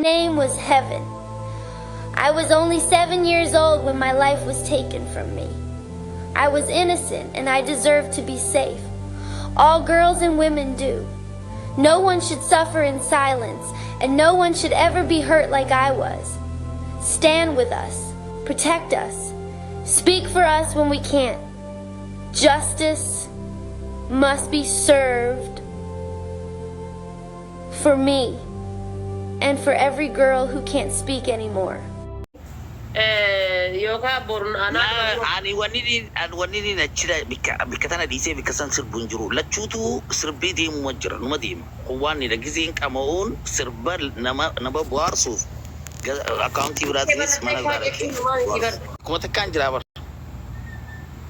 Name was Heaven. I was only 7 years old when my life was taken from me. I was innocent and I deserved to be safe. All girls and women do. No one should suffer in silence, and no one should ever be hurt like I was. Stand with us. Protect us. Speak for us when we can't. Justice must be served for me and for every girl who can't speak anymore. Yookaa boru anaa Na dura ani wanni ni ani wanni ni achira bikka bikka tana dhiisee bikka san sirbu hin jiru. Lachuutu sirbee deemuma jira numa deema. Kun waan ni gizeen qama'uun sirba nama nama bohaarsuuf akkaawuntii biraatiinis mana biraa dhaqee bohaarsu. Kuma takkaan jira bar.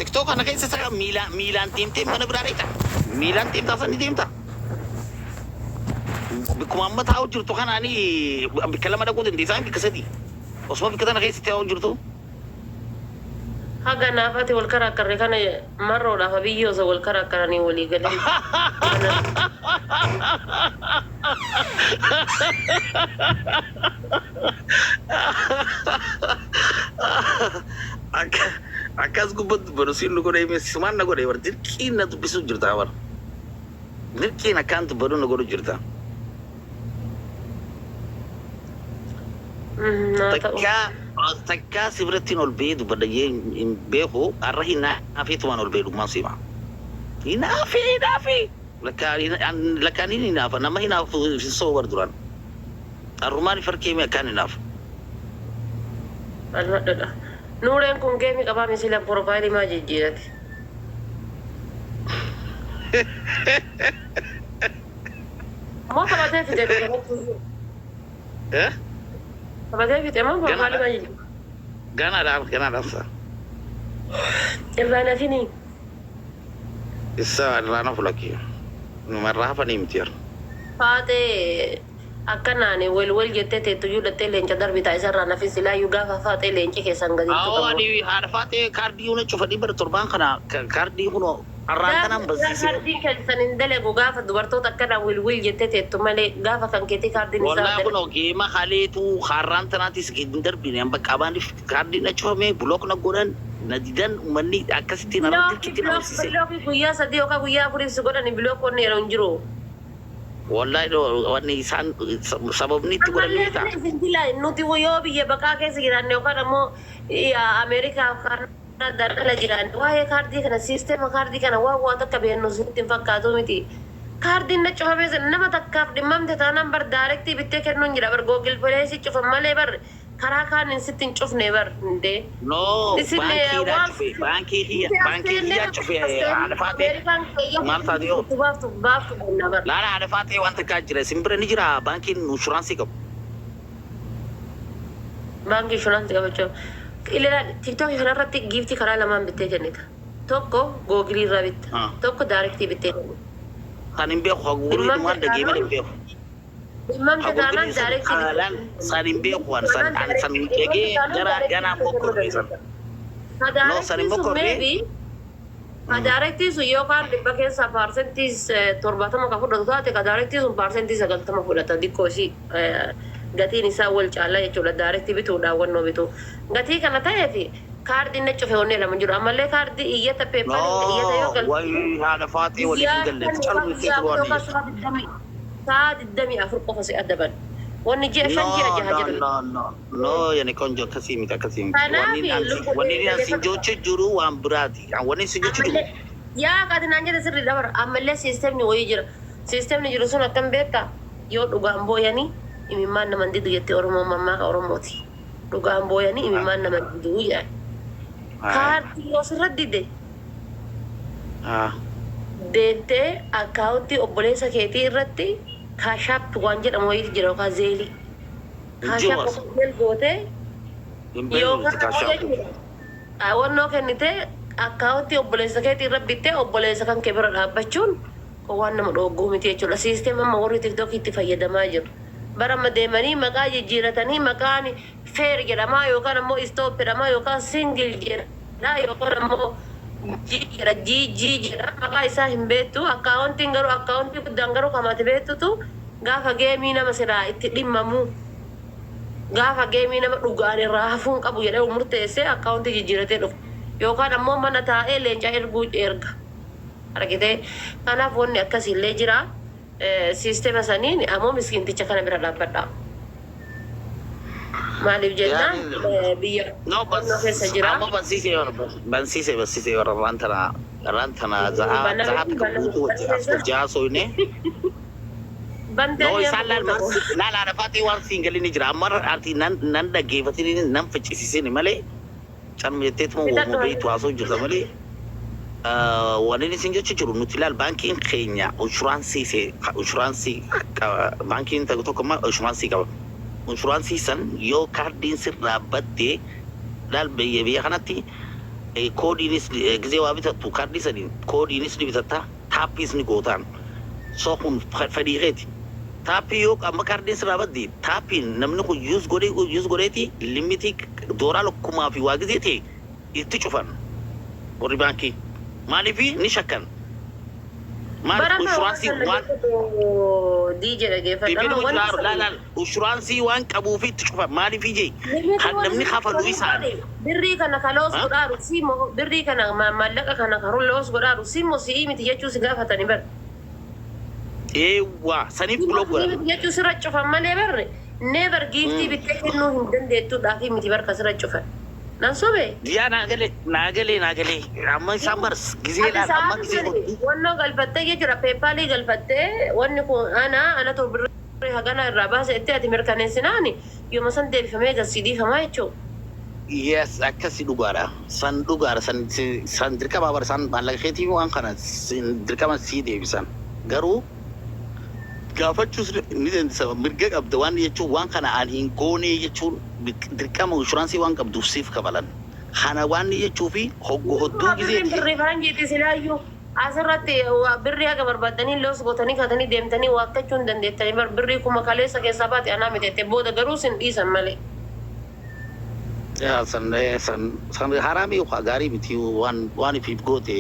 TikTok kana keessa isa miilaan miilaan deemtee mana biraa dhaqxa. Miilaan deemtaa san ni deemta. Bikkuma amma taa'u jirtu kanaani bikka lama dhaquu dandeessaa bikka sadii. Osuma bikka tana keessa taa'u jirtu. Haga naaf ati wal karaakkarre kana marroodhaaf Abiyyi osoo wal karaakkaranii walii galee kana. Akka akkas gubbatti dubbanu siin nu godhee sumaan na godhee bar dirqiin na dubbisuu jirta bar. Dirqiin akkaan dubbanu na godhu jirta. Naa ta'u. Takkaa takkaa si birattiin ol ba'ee dubbadha jee hin beeku har'a hinaafeetumaan ol ba'e dhugmaan siima. Hinaafee hinaafee lakkaan hin hinaafa nama hinaafu hin sobu bar duraan. Har'umaan if harkee mee akkaan hinaafa. Almadhodha. Nuureen kun geemii qabaa misila porofaayilii maa jijjiirate? Moo taphatee fixe dhugaa? Eh? Taphatee fixe moo porofaayilii Ganaadha. maa jijjiirate? Ganaadha ganaadha. Irraa nafinii. Issa irraa nafu lakki. Numa irraa hafanii miti bar. Faaxee akkanaan wel wel jettee teettuyyuu dhattee leenca darbitaa isarraa nafin silaayyuu gaafa faaxee leenci keessan gadi hin Awoo tuqamu. ani haadha faaxee kaardii huna cufadhii bara torbaan kana kaardii kunoo arraan Gaafa tanaan dhiiraa barsiisee. kaardiin keessan hin dalagu gaafa dubartoota akkanaan wil wil jettee teettu malee gaafa kan keetii kaardiin isaa Wallahi dalagu. kunoo geema kaleetu har'aan tanaatis hin darbine an bakka abaaniif kaardiin na cufame block na godhan na didan uummanni akkasitti na Bilookii dirqitti na bilook barsiise. bilookii guyyaa 3 yookaan guyyaa 4f si godhani bilook wanni yeroo hin jiru. Wallahi wanni isaan sababni itti godhan ni Ammallee beektaa? kana isin dila nuti yoo biyya baqaa keessa jiraanne yookaan ammoo Ameerikaa fi Kaanaadaan ala jiraanne waa'ee kaardii kana siisteema kaardii kana waan waa takka beeknu isinitti hin fakkaatu miti. Kaardiin na cufamee sana nama takkaaf dhimmamte taanaan bar daarektii bittee kennuun jira bar Google Play si cufan malee bar karaa kaaniin sitti hin cufne bar indee. No Isin baankiidhaa waan cufe baankii kiyya nuti as baankii seennee kiyyaa cufe as seennee haadha faatee Ameerikaan keeyyata maal taate yoo itti baaftu baaftu jenna bar. laala haadha faatee waan takkaa jira isin bira ni jira baankiin inshuraansii qabu. Baankii inshuraansii qabachuu. Ilaala tiktookii kanarratti giiftii karaa lamaan bittee kennita. Tokko googilii irraa bitta. Tokko daarektii bittee kennita. Kan hin beeku kan gugurii Dhimmamte dhumaan dhagee malee taanaan hin beeku. Dhimmamte Kan taanaan gugurii san daarektii bittee haalaan san hin beeku an san taanaan an san dhimmamte dhagee taanaan gara daarektii ganaa bittee kennuu mokkorree san. dandeessa. Ka No san daarektii hin sun mokkorree. maybe ka daarektii sun yookaan dhibba keessaa paarsentii 70 ka fudhatu taate ka daarektii sun paarsentii 90 fudhata dikkoo ishii gatiin isaa wal caala jechuudha daarektii bituudhaan wannoo bituu. Gatii kana ta'eef kaardiin na cufe wanni jedhamu hin jiru. Ammallee kaardii iyyata No peeppaaliin iyyata yoo galchite wayi haadha faaxee waliif guyyaa hin galle 5 callu yookaan itti guyyaa 4 waan yookaan jettu. sa'aa 24 qofa si adaban. Wanni ji'a 5 No ji'a 6 no jedhamu. no no no yani konjo akkasii miti akkasii miti. Kanaaf Wanni an si lubbuu wanni kee an sin jabeeffadhu. joocha jiru waan biraati. An wanni sin joocha jiru Ammallee yaa kaati naan jette sirrii dabara. Ammallee siistemni wayii jira. Siistemni jiru sun akkam beektaa? Yoo dhugaan booyanii imimmaan nama hin didu jetti Oromoon mammaaka Oromooti. Dhugaan booyanii imimmaan nama hin didu jedhan. Kaartii yoo sirra dide deemtee akkaawuntii obboleessa keetii irratti Cash App waan jedhamu wayiitu jira yookaan zeelii. Hin Cash jiru App as. yookaan zeel gootee Hin beeknu yookaan nuti ammoo Cash App. jechuudha wannoo kennitee akkaawuntii obboleessa keetii irra bittee obboleessa kan kee bira dhaabbachuun kun waan nama dhoogguu miti jechuudha. Siisteem amma warri tiktookii itti fayyadamaa jiru. Bara amma deemanii maqaa jijjiiratanii maqaan fair jedhamaa yookaan ammoo stop jedhamaa yookaan single jedha yookaan ammoo G jedha G G jedha maqaa isaa hin beektu akkaawuntiin garuu akkaawuntii guddaan garuu kamaati beektutu gaafa geemii nama silaa itti dhimmamu Gaafa geemii nama dhugaan irraa hafuun qabu jedhee murteessee akkaawuntii jijjiiratee dhufa. Yookaan ammoo mana taa'ee leencaa erguu erga. Argitee kanaaf wanni akkasiillee jira. Siistema saniin ammoo miskiinticha kana bira dhaabbadha. Maaliif jennaan biyya No, qonnoo keessa jira. amma bansiisee bansiisee bansiisee warra irraan tana za'aa za'aa takka guutuu wajji as wajji haasofne. Bantee No, isaan laal laal haadha waan siin galini jira. Amma ati nan nan dhaggeeffatini nan ficcisiisini malee canuma jetteetuma uumama beektu haasoo jirta malee. Wanni isin jechuu jiru nuti laal baankiin keenya inshuraansii inshuraansii baankiin tokko tokko immoo inshuraansii qaba. Inshuraansii san yoo kaardiin sirraa badde laal biyya biyya kanatti koodiinis gizee waa bitattu kaardii saniin koodiinis ni bitatta taappiis ni gootaan. So kun fedhii keeti. Taappii yoo amma kaardiin sirraa badde taappiin namni kun use godhee use godheeti limitii doolaara kumaa fi waa gizee ta'e itti cufan warri baankii. Maaliif ni shakkan. Maaliif Barama inshuraansii waan diije dhageeffadha. Bibbiin hojii laal laal inshuraansii waan qabuuf itti cufan maaliif ijee kan namni kafalu isaan. Birrii kana kaloos godhaaru siimo birrii kana maallaqa kana karoos godhaaru siimo si'ii miti jechuu si gaafatani bar. Eewwa saniif block Si'ii godhan. miti jechuu sirra cufan malee barre never giiftii bittee kennuu hin dandeettuudhaafi miti barka sirra cufan. Nan sobee? Yaa naa galee naa galee naa galee amma isaan bars gizee laal amma gizee hodhu. Wannoo galfattee jechuudha PayPalii galfattee wanni kun ana anatu birrii hagana irraa baase itti ati mirkaneessinaani yooma san deebifamee gasiidhiifamaa jechuudha. Yes, akkasi dhugaadha. San dhugaadha. San san dirqama bara san maallaqa keetii waan kana dirqama sii deebisan. Garuu gaafachuus ni dandeessa. Mirga qabda waan jechuun waan kana ani hin goonee jechuun dirqama inshuraansii waan qabduuf siif kafalan. Kana waan jechuu fi hoggu hodduu Birriin gizeeti. birrii faranjiiti silaayyuu asirratti birrii haga barbaadanii loos gootanii kaatanii deemtanii waakkachuu hin dandeettanii bar birrii kuma kaleessa keessaa baate anaa miti booda garuu sin dhiisan malee. Yaa san san san haraamii gaarii miti waan waan ifiif goote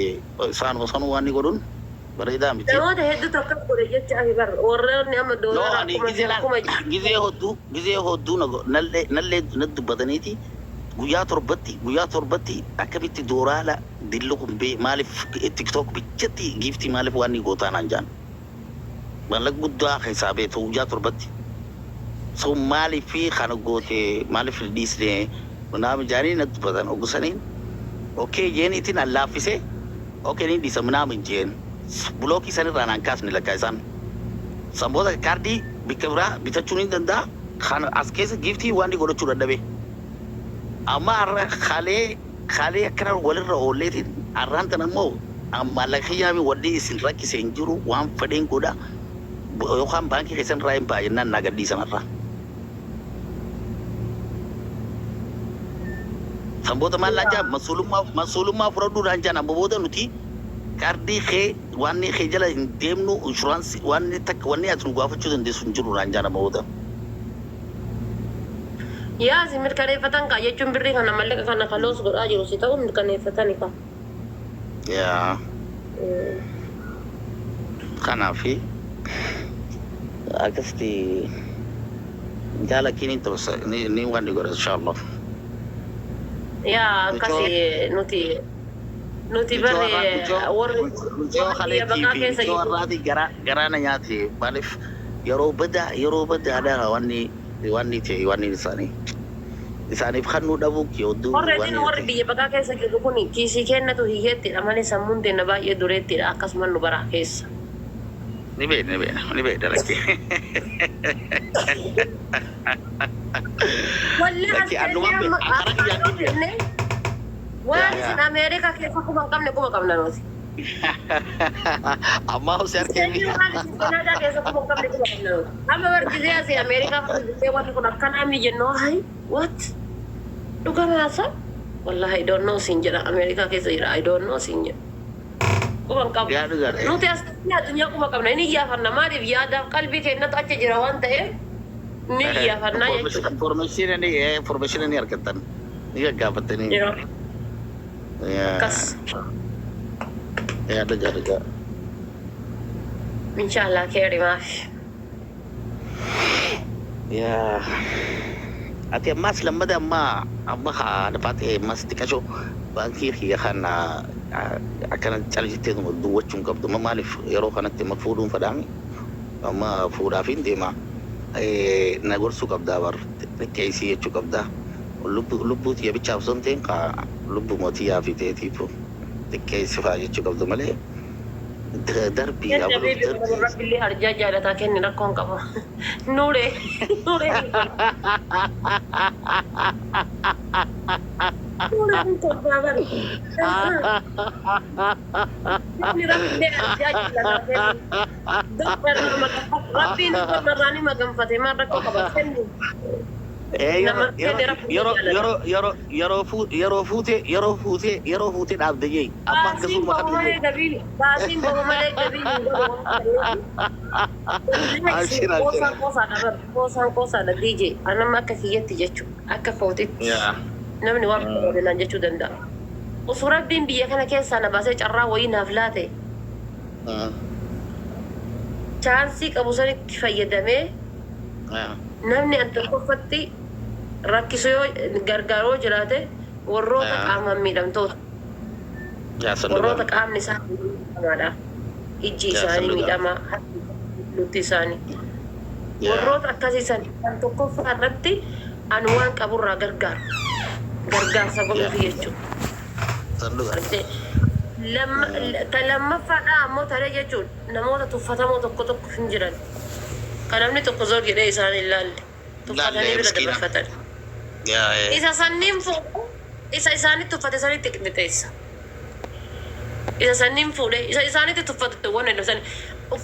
isaanuma sanuu waan ni godhuun bareedaa miti. Namoota hedduutu akkas godhe jecha afi bar warroonni amma No, doolaara ani kuma gizee laal kuma gizee hodduu gizee hodduu na nallee nallee na dubbataniiti guyyaa torbatti akkamitti dooraala dillu kun bee maaliif TikTok bichatti giiftii maaliif waan ni gootaa naan jaan. Maallaqa guddaa keessaa beektu guyyaa 7tti. So maaliif kana goote maaliif dhiisne naam jaanii na dubbatan oggusaniin. Okay jeeniitiin allaaffisee okay ni dhiisa naam hin jeen. Blockii sanirraa naan kaasne lakkaa isaan. San booda kaardii bikka biraa bitachuu ni danda'a. Kan as keessa giiftii waan inni godhachuu dadhabe. Amma har'a kalee kalee akkana walirra oolleetiin har'aan tan ammoo maallaqa kiyyaa fi wanni isin rakkise hin jiru waan fedheen godha yookaan baankii keessan irraa hin ba'a jennaan naa gadhiisan har'a. San booda maal naan jaa masuulummaa masuulummaa fudhadhuu naan jaan amma booda nuti kaardii kee waan kee jala hin deemnu inshuraansii waan takka wanni ati nu gaafachuu dandeessu hin jiru naan jaan amma booda. Yaa si mirkaneeffatan kaa jechuun birrii kana mallaqa kana kaloos godhaa jiru si ta'u mirkaneeffatani kaa. Yaa kanaafi akkasitti jaalakkiin hin ta'u ni waan ni godha inshallah. Yaa akkasi nuti nuti barre warri Mucoo warri biyya kaleetii baqaa fi keessa mucoo jiru. har'aati garaa garaa na nyaate maaliif yeroo badaadha wanni wanni ta'e wanni isaanii isaaniif kannuu dhabuu hedduu Warri wanni warri ta'e. biyya baqaa keessa jiru kun kiisii kennatu hiyyeettidha malee sammuun teenna baay'ee dureettidha akkasuma nu baraa keessa. Ni beekna ni beekna ni beekna lakkee. Walli as Lakkee annumaan kennee amma beekna akkana kiyyaan ni beekna. waan Yaa isin yaa. Ameerikaa keessa kuma hin qabne kuma qabna nuti. Ammaa hosee harkee Isin waan isin Kanaadaa keessa kuma hin qabne kuma qabna nuti. Amma bargisee asii Ameerikaa fudhatee wanni kun akkanaa mi jennu hayi what dhugamaasa wallahi I don't know siin jedha Ameerikaa keessa jira I don't know siin jedha. Quba hin qabu. Yaa dhugaadha. Nuti as addunyaa quba qabna inni iyyaafanna maaliif yaadaaf qalbii keenyatu achi jira waan ta'eef ni iyyaafannaa jechuudha. Information ni information ni argattan ni gaggaafattanii. Yeroo Yaa akkas. yaa dhugaa dhugaa. Inshallah keeri maafi. Yaa. Ati ammaas lammada amma amma haa lafaatee ammas xiqqashoo baankii kiyya kana akkana cal jettee duwwachuu hin qabdu. Amma maaliif yeroo kanatti amma fuudhuun fedhaami, amma fuudhaaf hin deema. Na gorsuu qabdaa bar, xiqqeessii jechuu qabdaa. Lubbuu tiyya bichaaf osoo hin ta'in, kaa lubbuu mootii fi ta'eetiif xiqqeessi fa'aa jechuu qabdu malee darbii Kenna abaluuf beebi. Darbii. Rabbillee arjaa jaalataa kenni, rakkoon qaba. Nuuree nuuree nuuree kun torbaa bara. Namni Rabbillee arjaa jaalataa kenni. Doktar Rabbiin irraa ni maganfate, maal rakkoo qaba, kenni. Nama kenni, Rabbillee Yeroo jaalata. yeroo yeroo yeroo fuu yeroo fuute yeroo fuute yeroo fuute dhaabde jee amma Baasiin akkasuma bahu kan malee gabiin, baasiin bahu malee gabiin hin galu waan ta'eef. Abshir, abshir. Qoosaan qoosaadha bar, qoosaan qoosaadha. DJ anamma akka kiyyatti jechuudha, akka kootitti namni waan barbaade naan jechuu danda'a. Osoo Rabbiin biyya kana keessaa na baasee carraa wayii naaf laate, chance qabu sanitti fayyadamee namni an tokkoffatti rakkisu yoo gargaaroo jiraate, warroota qaamaan miidhamtoota, warroota qaamni isaanii miidhamaadha. Ijji isaanii miidhamaa, harki isaanii, lukti isaanii. Warroota akkasii san kan tokkoffaa irratti an waan qaburraa gargaaru. Gargaarsa godhuufi jechuudha. Argitee? Ta lammaffaadhaa ammoo taree jechuun namoota tuffatamoo tokko tokko hin jiran. Kan namni tokko zor jedhee isaan hin laalle. Tuffatanii bira Miskiina. dabarfatan. Isa sanniin fuudhee isa isaanitti tuffate sanitti qixxeessa. Isa sanniin fuudhee isa isaanitti tuffate waan hin san.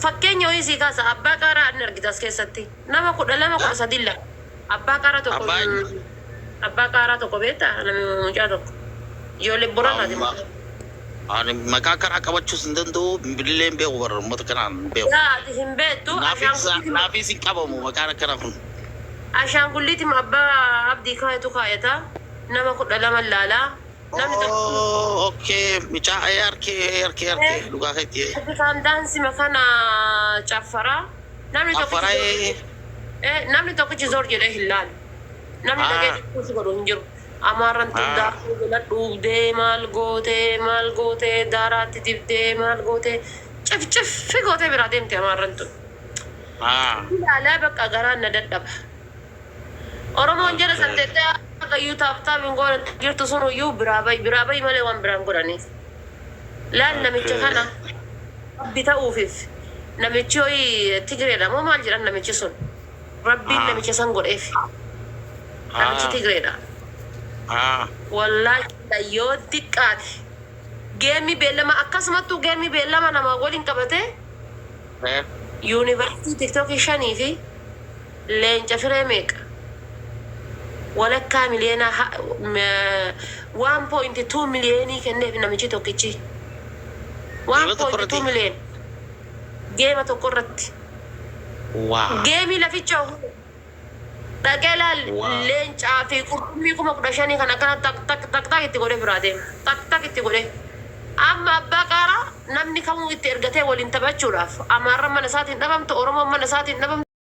Fakkeenya wayii sii kaasa, abbaa qaaraa inni argita as keessatti. Nama 12, 13 lama. Abbaa qaaraa tokko. Abbaa eenyu? Abbaa qaaraa tokko beektaa? Namni mucaa tokko. Ijoollee Boranaati. Amma ani maqaa karaa qabachuus hin danda'u, bilbilee hin beeku bara uummata kanaan hin beeku. Yaa, ati hin beektu. Ashaangulliitiin Naafis hin qabamu maqaan akkana kun. Ashaangulliitiin abbaa abdii kaayetu kaayata. Nama 12 laalaa. Namni tokko. Oh, okay. Mucaa harkee harkee harkee dhugaa keetti. Afrikaan daansima kana caffaraa. Namni tokkichi Affaraa. Namni tokkichi zor jedhee hin laalu. Namni dhagee xiqqoo godhu hin jiru. Amaarran tun daakuu jala dhuugdee maal gootee maal gootee, daaraatti dibdee maal gootee, cifciffi gootee biraa deemte amaarran tun. Ilaalaa bakka garaan na dadhaba. Oromoon jala santeettee akka iyyuu tap tap hin goone jirtu sun iyyuu biraa bahi biraa bahi malee waan biraan godhaniif. Laal, namicha kana Rabbi ta'uufiif namichi hoyi Tigreedha moo maal jedhan namichi sun. Rabbiin namicha san godheef. Namichi Tigreedha. Wallaahi yoo xiqqaate game beellama, akkasumattuu game beellama nama waliin qabatee yuunivarsiitii TikTokii shanii fi leenca firee meeqa, walakkaa miliyoonaa, 1.2 miliyoonii kenneef namichi tokkichi. 1.2 miliyoon game tokko irratti. Game laficha dhaqee laal, leencaa fi qurxummii 15,000 kan akkana tak tak tak tak itti godhee biraa deema. Tak tak itti godhee. Amma abbaa qaaraa namni kamuu itti ergatee waliin taphachuudhaaf, Amaarran mana isaatiin dhabamtu, Oromoon mana isaatiin dhabamtu.